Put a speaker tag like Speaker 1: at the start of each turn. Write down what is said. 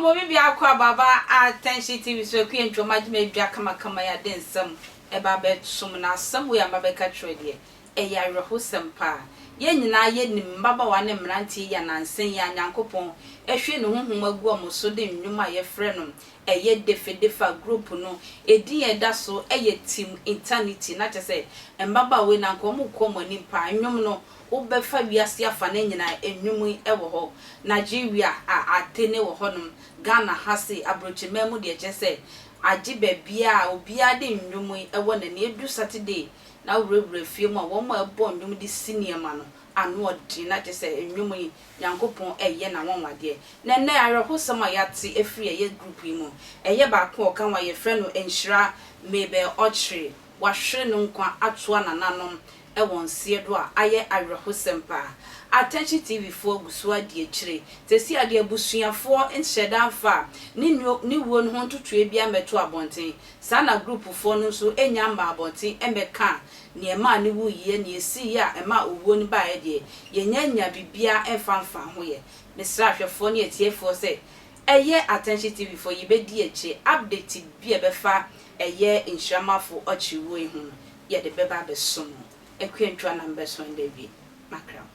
Speaker 1: Mama obi biako aba Attention TV so Akua Ntwom agye m'adwa kamakama yi ade nsɛm ɛba abɛsom na asɛm wei a mabɛka kyerɛ deɛ ɛyɛ awerɛhosɛm paa. Yɛn nyinaa yɛnim mmabaawa ne mmeranteɛ yi a nansa yi a Nyankopɔn ahwie ne honhom agu wɔn so de nnwom a yɛfrɛ no ɛyɛ Defe Defa group no edin a ɛda so ɛyɛ Team Eternity na kyerɛ sɛ mmabaawa yi na anka wɔn rekɔ wɔn anim paa nnwom no Wobɛfa wiase afa no nyinaa nnwom yi wɔ hɔ. Nigeria a atene wɔ hɔnom, Ghana ha sei, abrokyiman mu deɛ kyerɛ sɛ agye baabiara a obiara de nnwom yi wɔ n'ani. Ɛdu Saturday na wowurawura fie mu a wɔn a ɛbɔ nnwom de si nneɛma no ano ɔden na kyerɛ sɛ nnwom yi Nyankopɔn ɛyɛ n'anwanwadeɛ. Na ɛnnɛ awerɛhosɛm a yɛate afiri ɛyɛ group yi mu, ɛyɛ baako a ɔka ho a yɛfrɛ no Nhyira Mabel Ɔkyere, wahwere ne nkwa atoa nananom wɔ nseɛ do a ayɛ awerɛhosɛm paa. Attention TV foɔ gu so ara di akyire. Seesei ara deɛ abusuafoɔ nhyɛda mfaa ne ne wuo no ho ntotoeɛ biara mmɛtoo abɔnten. Saa na group foɔ no nso nnya mmaa abɔnten mmɛkaa deɛ ɛmaa no wuiɛ, deɛ ɛsiiɛ a ɛmaa owuo no baeɛ deɛ, yɛnnya nnya biribiara mfa mfaa ho yɛ. Mesrɛ ahwɛfoɔ ne atiefoɔ sɛ ɛyɛ Attention TV foɔ yɛbɛdi akyire, update bi a ɛbɛfa ɛyɛ Nhyira-mafo ɔkyere wuo yi ho no, yɛde bɛba abɛsom mo. Akua Ntwa na mebɛso ɛndɛ awie. Makra mo.